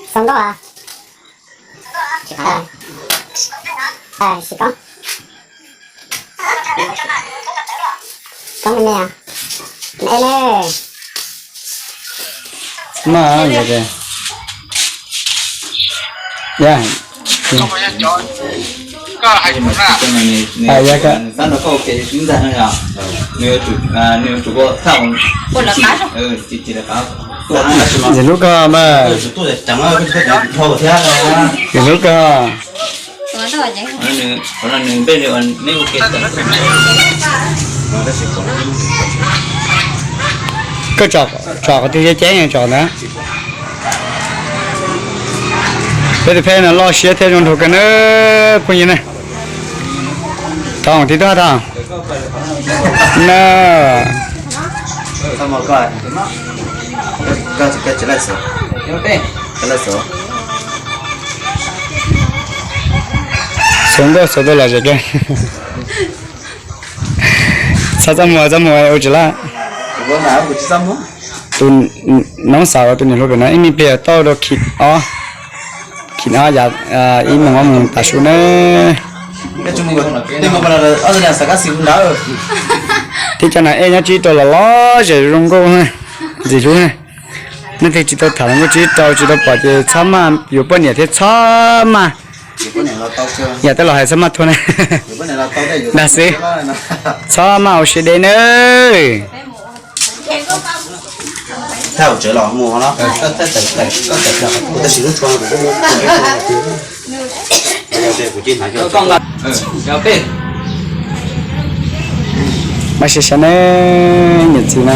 Xoo nkauj a. Sim koob. Koob me me. Mas ntxim hlub koj mas. Ntxim hlub koj. Koj tsom qhov twg ceeb ceeb tsom ntawd. Peb tus pheb no loj siab thiab zoo nraug kawg nawb phooj ywg na. Thov tib tug thov na. Xov nkauj xov tuaj los zem kawg. Txhob txaj muag, txaj muag ua tsis laj. Tus noob xav tus niam hluas pem no ib me pliag tau rau khim ob, khim ob yav ib moos ob moos tav su na. Thiab cov no es nyob tsib rau los los zem zoo nkauj, ntxim hlub. Nej twg tsis tau tham los nkauj tsib rau tsis tau pom ces txhob maj yuav poj niam thiab txhob maj, yam tej laus hais txhob maj thuam na. Dag xwb, txhob maj ua siab deb nawb. Maj siab sab ne, niam txiv na.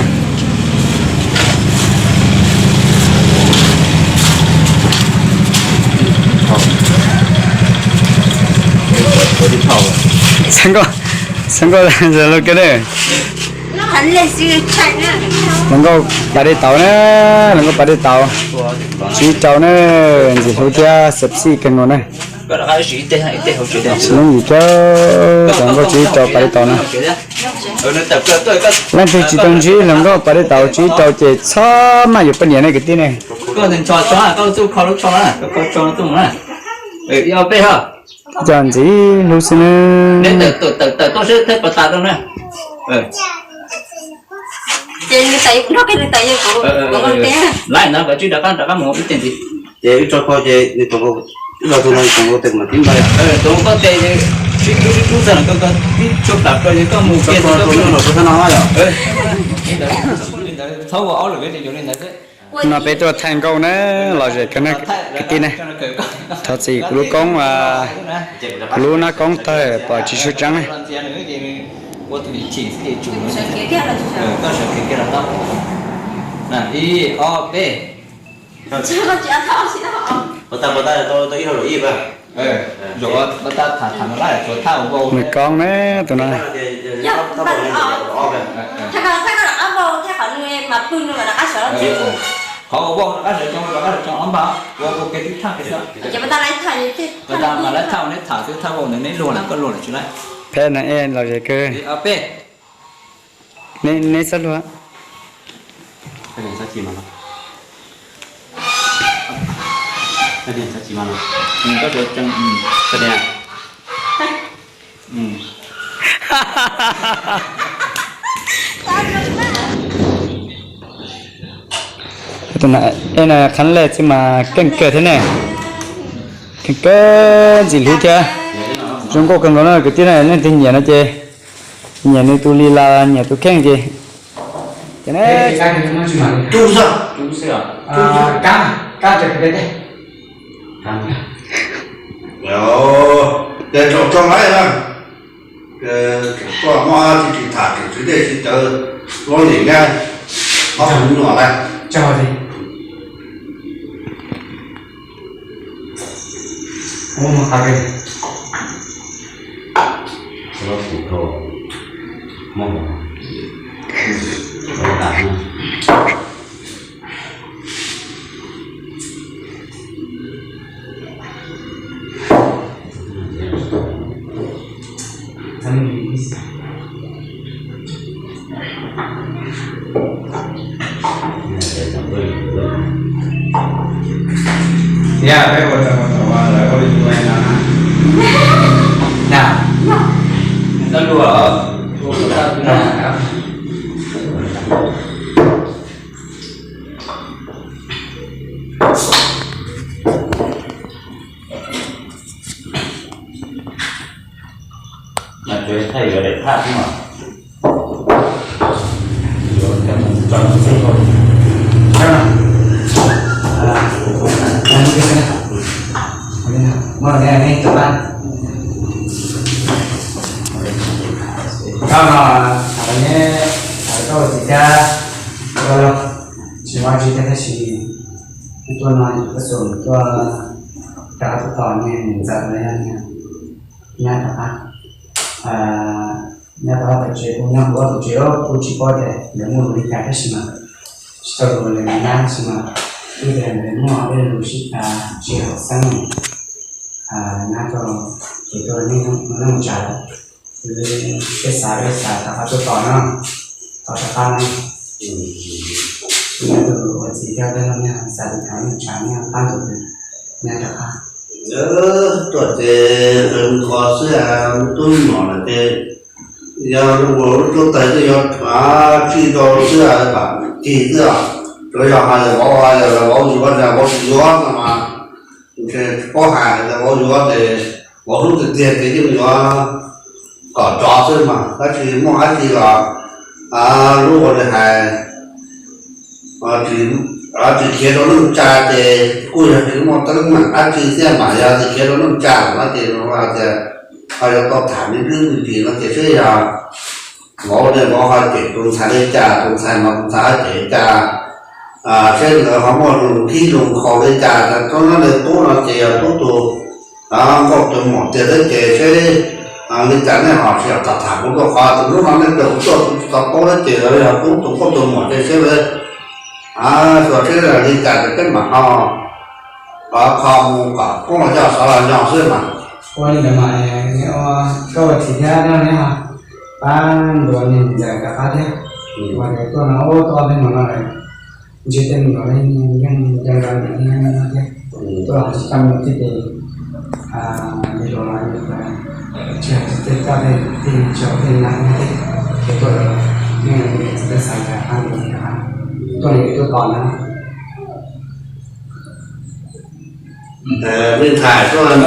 Xeeb nkauj, xeeb nkauj los kawg na. Hluas nkauj pas dej tauv na, hluas nkauj pas dej tauv. Tsib rau na, ntxim hlub thiab sexy kawg nkaus na. Lub yim thiab hluas nkauj tsib rau pas dej tauv na. Leej twg tsis tau ntsib hluas nkauj pas dej tauv tsib rau ces txhob maj yuav poj niam ne kwv tij ne. Cov ntxim hlub xwb na. No peb tuaj thaij nkauj na, los zem kawg na kwv tij na. Thov txim kuv lub koob, kuv lub nab koob tawg pom tsis sub tseeb na. Nws koob na tus no. Peb no es los zem kawg. Neb txhob luag. Es no qhab lej txij mas keej kawg thiab ne. Keej kawg ntxim hlub thiab zoo nkauj kawg nkaus no kwv tij na. Leej twg nyiam no ces nyiam nws tus li los nyiam tus kheej ces. Ces tso tso lawm na, koj muab tsis tsis tham tsis tsis dej tsis cawv, luab lim nab, ob tug nyuam lawm. Ua mus qhov twg? Los kuv rau muaj los tas. Thiab peb ua rau ua tau lawv ua li tus no na. Nab, txhob luag os. Mas tsuas thaij yuav daim thaj xwb mas. Yuav coj mus tso txij. Muaj nej nej cov pab. Koj no, neb, koj ua txiv thiab, koj tsis muaj dab tsi thiab tab sis tuaj no yus koj xum tuaj rov qab tuaj tos niag ntxawm los yog niag nyab rov qab, nyab rov qab tom tsev, kuv nyob kuv ua tom tsev kuv tsis paub tias lawv muaj lus li cas tab sis mas tsis tau lus lawv nyab tab sis mas twb tias lawv muaj tej lus sib cav tsis haum xeeb. Nyab rau ces tuaj nej mus tsa lawm, peb xav peb xav rov qab tuaj tos no, tos rov qab no. Kuv yog tus ua txiv thiab peb no nej xav li cas nej tsa nej qab ntus nyab rov qab. Tuaj ces qw nqho xwb, tub nyuam lawm ces yog lub ua lub tub tais twb yuav tsij rau xwb, tam cig xwb. Tsuas yog hais tias vauv, yog vauv yuav, vauv tsis yuav no mas ntshe tsis paub hais tias vauv yuav ces vauv hlub tiag tiag ces yeej yuav kom tsov xwb mas, tab sis muaj dab tsi los lub ua li hais tsis khiav rau neej tsa ces kuj yog tsis muaj teeb meem dab tsi thiab mas, yog tsis khiav rau neej tsa lawm no ces tias ho yuav tau tham me ntsis no ces seb yog vauv li vauv ho cem tus ntxhais li cas, tus ntxhais mas tus ntxhais ho cem li cas, seb nkawd ho muaj lus khib lus nkhaus li cas, rau nyob li tub no ces yog tub tus nkauj tus muam tiag thiab ces seb li cas nej ho tsis yog tham tham kuv rau qhov tus hnub no nej caw kuv tuaj kuv tsis tau paub thiab ces yog tub tus nkauj tus muam ces seb xyuas seb li cas ces peb mam ho kho mus kom poob los coj xov los nyo xwb mas. Ua li ntawd mas koj ua txiv thiab neb ho pab ntuas niag ntxawm rov qab thiab, uas tuaj no ua tau ob peb hmo no lawm. Ntshe tej me nyuam yeej nco nco niam thiab, tuaj tsis tau mus thiab ces li los tsis hais tsis tej coj tej tij tsaug tej nam thiab ces tuaj lawm, yeej txiv peb xav tias qab ntuas rov qab tuaj li tuaj tos na. Vij Thais tuaj noj,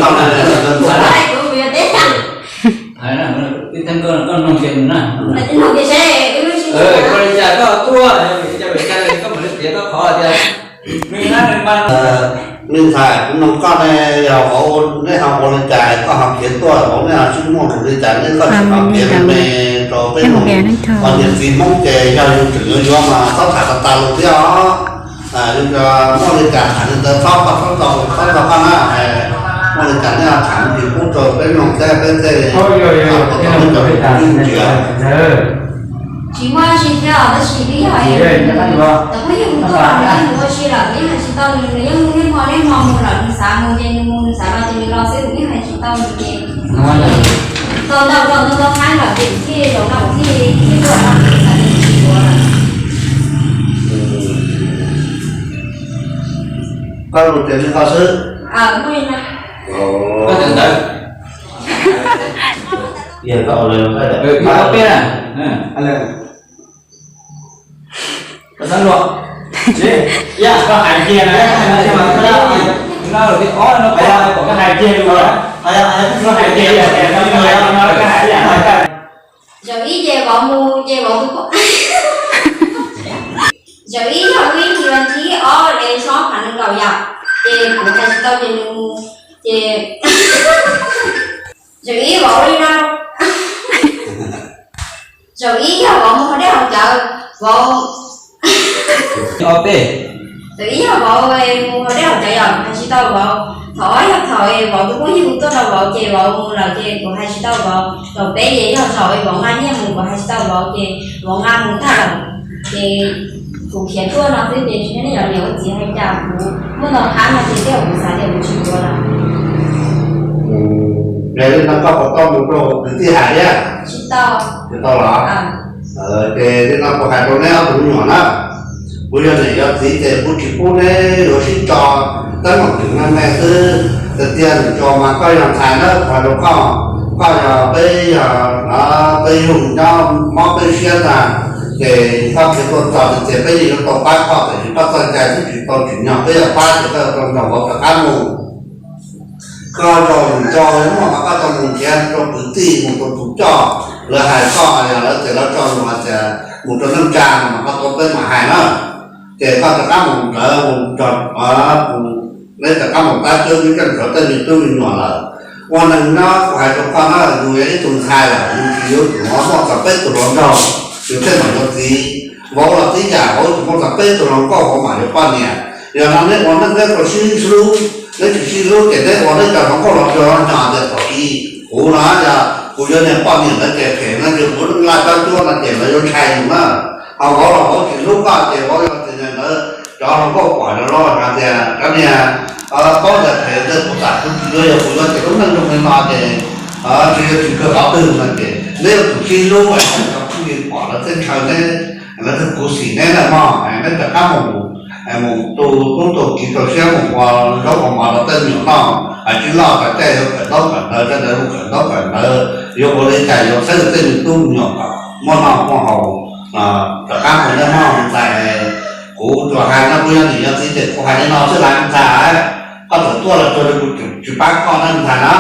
ua li cas koj tuaj, koj mam li piav koj qhov tias, Vij Thais, kuv nug koj ne, yog vauv, neb ho ua li cas koj ho khiav tuaj, vauv neb ho tsis muaj lus li cas neb koj tseem ho khiav me rau peb nug. Ho niam txiv Hmoob ces yog yus tseem yuav yuav mas txhob tham tas tas lus thiab os. Yus muaj li cas tham li ntawd, txhob koj txhob tau txhob tau koj na. Muaj li cas neb ho tham ntsis pub rau peb mloog thiab peb thiaj li pom tau peb cov lus twb ntsia. Tsis muaj dab tsi thiab tab sis twb yog thaum phooj ywg mus tuaj los nws yeej mus ua si lawm, nws yeej hais tsis tau, nws nws yeej niaj hmo niaj hmo mus lawm, nws xav mus ces nws mus, nws xav los ces nws los xwb, nws yeej hais tsis tau nws ces tau ntau zaus ntau ntau thaib lawm ces thiaj zaum no thiaj thiaj tuaj no, nws xav tias nws tsis yuav lawm. Koj lus tias li ko xwb. Muaj li no. Koj tawm ntawd. Yog koj ua li no koj tawm peb na. Koj txhob luag. Yog koj hais kiag na, no lus thib ob no koj hais kiag lus, koj hais kiag, koj hais kiag. Zaum ib ces vauv mus ces vauv tus poj, zaum ib yog ib hlis vas thib ob es sob phav nees nkaum yom, ces kuv hais tsis tau ces nws mus, ces zaum ib vauv ua li no, zaum ib yog vauv mus hauv dej hauv cawv, vauv. Ob peb. Thaum ib yog vauv mus hauv dej hauv cawv yom, kuv hais tsis tau vauv. Thaum ob yog thaum vauv tus phooj ywg hu tuaj rau vauv ces vauv mus lawm ces kuv hais tsis tau vauv. Thaum peb ces yog zaum vauv nqa nyiaj mus kuv hais tsis tau vauv ces vauv nqa mus tag lawm. Ces kuv khiav tuaj no xwb ces tsis paub nej cov niam ua txiv hais cas, kuv muaj ntau qhab no ces tej zaum kuv xav tias kuv tsis yuav lawm. Ces li no koj puas tau mus rau kwv tij hais thiab? Tsis tau. Tsis tau los? Ces li no kuv hais rau neb ob tug me nyuam na, kuv yog niam yog txiv ces kuv tsis pub neb yuav sib tso, tab sis mas me me xwb. Tiag tiag nws tso mas koj yog ntxhais na, kuv hais rau koj, koj yog peb yog, peb yug nyob mob peb siab ntag, ces koj khiav tuaj txog tiag tiag peb yeej yuav tau pab koj, tiam sis koj txoj cai twb tsis tau tsim nyog peb yuav pab ces koj yuav tau nrog vauv rov qab mus. Koj tau mus tso muaj mas koj tau mus nrhiav rau kwv tij, mus rau tus coj, lawv hais koj, lawv tias lawv tso mus hais tias mus rau neej tsa no mas koj tuaj peb mam hais na. Ces koj rov qab mus ntawd mus nrog, neb rov qab mus tab cwb neb coj mus tej me tub me nyuam lawm. Ua neeg nyob kuv hais rau koj na, yus yog ib tug ntxhais lawm yus tsis yuav tsum muaj txog peb tug hluas nraug yus thiaj mam yuav txiv. Vauv los tib yam, vauv tsis muaj txog peb tug hluas nkauj vauv mam yuav poj niam. Yog no neb ua neej neb tau sib hlub, neb tsis sib hlub ces neb ua neb cov hluas nkauj los tsuag los nyog tias thaum ub kuv no yog kuv yuav niag poj niam ntawd ces phem no ces kuv laj cob cuab no ces lawv yuav ntshai yus na. Ho vauv los vauv tsis hlub koj ces vauv yog tias niag ntawd cov hluas nkauj pom yog loj hais tias cov niag paub tias phem ntawd kuv xam kuv tsis yuav, yog kuv yuav ces lub neej zoo li no ces tsis yog tsis kawg qhov twg no ces neb yuav tsum sib hlub, cov phooj ywg pom lawv thiaj ntshaw neb, lawv thiaj khuv xim neb na mog. Neb rov qab mus, mus tu tub tu kiv rau siab mus ua zaub ua mov rau tej me nyuam noj, hais tsis loj tas tej yuav khawm ntaub khawm ntawv, tej ntawd mus khawm ntaub khawm ntawv, yuav ua li cas yuav saib tej me tub me nyuam kom muaj noj muaj haus. Rov qab mus neb mog ntxhais, kuv tsuas hais no kuv yog niam yog txiv ces kuv hais li no xwb las ntxhais, koj txawm tuaj los tsuas yog kuv tsis pab koj na ntxhais na.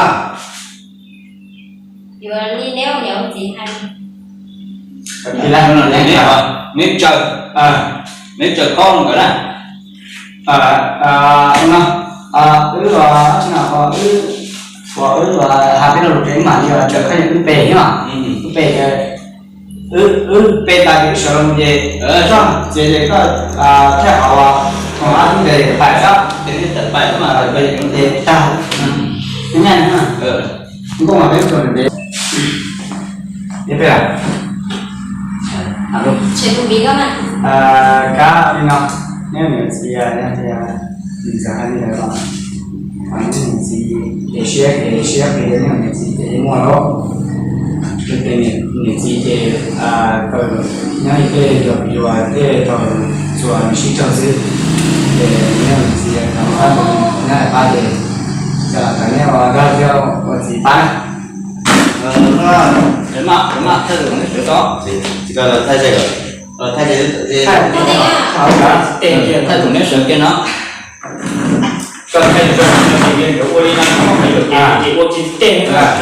Yuav li neb ua niam ua txiv hais. Neb tsaws, neb tsaws koj nkawd na. No, wb, no, wb, wb has peb lo lus ces wb mam li tsaws koj wb pe thiab mas. Wb pe, wb, wb pe tas ces wb sawv los mus ces, ces, ces koj thiaj hauv ob tug ntawd pais sab ces neb tawm pais xwb mas ces tag. Nyaj, nkauj mas peb tug ntawd. Peb, kab li no, neb niam txiv yog tias nws txawm hais li ntawd los, neb niam txiv ces siab ces siab phem, neb niam txiv ces yeej muaj lauj. Ces niam txiv ces tau nyob tej yuag yuag tej tau txuas nws sib raug xwb. Ces neb niam txiv tau pab nws nyob hais pab ces txawm neb ua nkauj thiab ua txiv pab na. Maj, maj thaij tus neb sawv tso. Thaij tus neb sawv kiag no. Koj thaij tus neb sawv kiag no.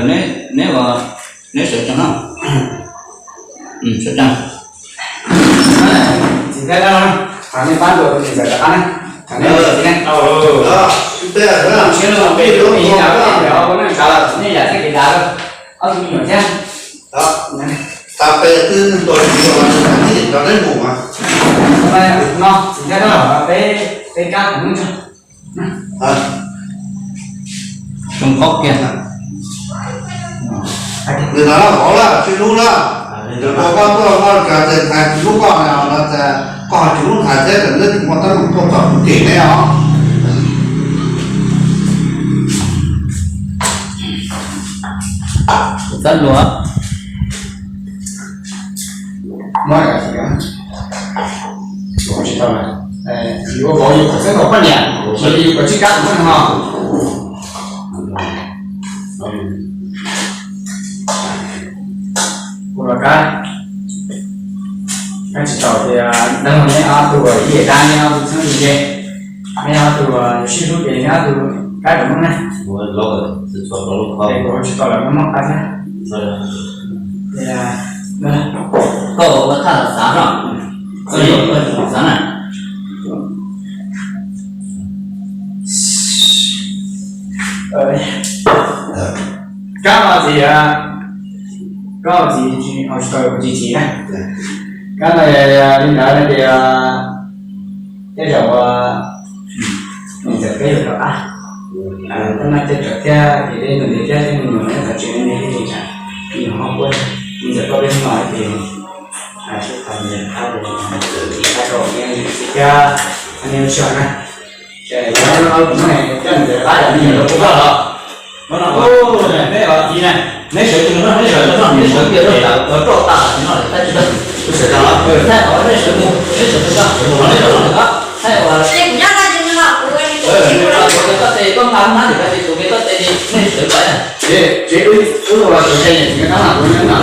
Neb, neb ua, neb sawv tso no. Sawv tso. Txiv thiab, nej pab ntuas tus niam ntxawm rov qab na. Thaum nej txiv ne, siab lub peb lub ib yam, nej yam thiab kev dav lawm, ob tug me nyuam thiab. Tau peb twb ntuas txiv los txiv rov neb mus mas. No txiv thiab, peb, peb kab kuv muab tso. Zoo nkauj kiag. Nws no vauv lawm tsis hlub na. Nws ua koj tuaj koj tsis hlub koj no, koj tsis hlub ntxhais thiab ces neb tsis muaj teeb meem tuaj txog kuv tim neb os. Txawj luag. Muab tsis tau, yuav vauv yus kom txeeb kom poj niam, yus kom tsib kab tus muab no. Ua los kab, kab tsis tau tias neeg neb ob tug ib yam dab neb ob tug txheeb tus nce, neb ob tug yuav sib hlub ces neb ob tug kab tus muab na. Kuv tsis tau lawm muab kab thiab. Koj ua thaj xav no, koj yuav koj xav na. Kab no txiv, koj txiv tsis tau kuv tsis txiv na. Kab no li ntawd tias Tej zaum ua ntxawm peb yuav rov qab, tej mab tej tsov thiab ces peb nus ntev thiab tej me nyuam nyob tom tsev me me thiab ces tsam me nyuam ho ua ntxawm koj peb hnub no ces sib qhov ntawd qab rau thiab ne coj ntxawm qab cov me nyuam rau kuv los. Neb sawv tus no, neb sawv tus no, neb sawv kiag rau tas, rau tas no, tab tsis tau, kuv sawv tas los, thaij qhov neb sawv mus, neb sawv mus tso, neb sawv mus tso, thaij uas, kuv nyob no, kuv koj tes koj nqa nab tim koj tes, kuv koj tes li, nej sawv kom. Tsev wb los sawv tsev, kuv nyob no, kuv nyob no,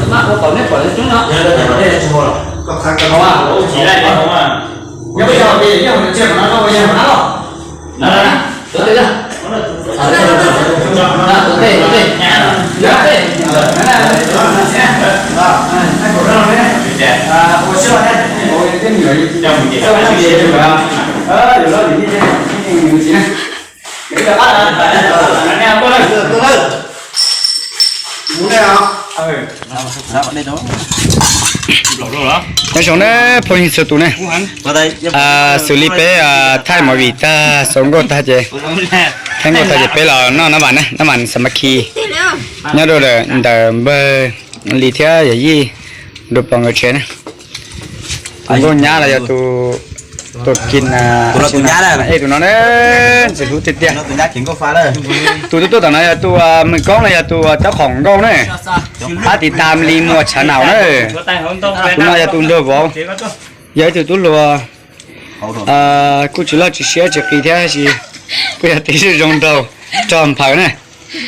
mas ua kom neb pom coob no. Nyob peb yog, yog tsiaj no, yog nab los. Tus tej, tus tej, tus tej, tus tej. Nyob zoo na phooj ywg txhua tus ne, xws li peb thaij movie tag, xaus nkauj tag ces, thaij nkauj tag ces peb los noj nab vas na, nab vas xa ma khi nyob rau ntawm npawg Lis thiab yawm yij Nraug Pov nkawd tsev na. Tus nkauj nyab los yog tus, tus kis, tus no na, ntxim hlub tiag tiag. Tus tuaj tuaj tom no yog tus Mws Koob los yog tus cob qhoom nkauj na. Pab tiv tam li muag tshav naum na. Tus no yog tus nraug vauv, yog ib tug tub hluas kuj tsis loj tsis siab tsis qis thiab sis kuj yog tib zoo nraug rog nphaws na.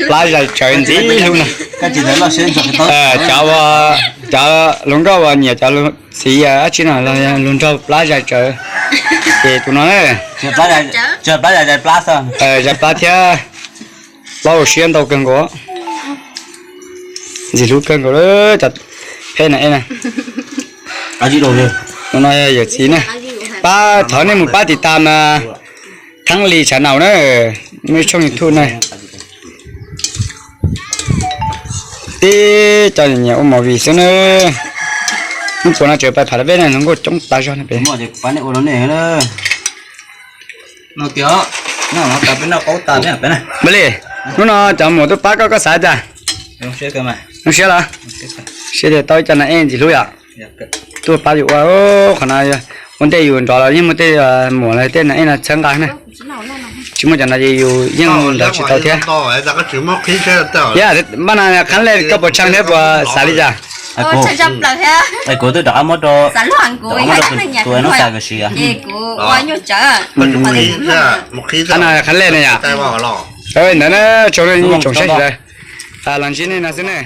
Plab zais tsawv ntxim hlub no. Cov, cov hluas nkauj uas nyiam cov txiv dab tsi no los yog hluas nraug plab zais tsawv. Ces tus no na, zais plab thiab plaub hau siab ntau kawg nkaus. Ntxim hlub kawg nkaus cov phem na. Tus no yog yawm txiv na. Pab thov nej mus pab tiv tam Theeb Lis tshav naum na, muaj ib tshooj YouTube na. Tib co nyiam ua movie xwb na. Hnub puas no tseem pais pham lawv peb na, hluas nkauj coob tas zog na peb. Li, hnub no cov muam tuaj pab koj, koj xav cas? Zoo siab los? Siab tias tau ib co nas ej ntxim hlub yom. Tuaj pab yus ua, qhov no ua ntej yus nrov los yeej muaj tej muam los tej nas ej no txhawb nqa na. Tsis muaj cov no ces yus yeej nrov tsis tau thiab. Yam npaj no qhab lej koj puas tshee thiab puas xav li cas? Kuv twb rov qab muab rau, rov qab muab rau tus noob xav kom siv. Qhab no qhab lej na yom. Ntawd na tsoom, tsoom saib sawv daws, los ntsib nej no xwb ne.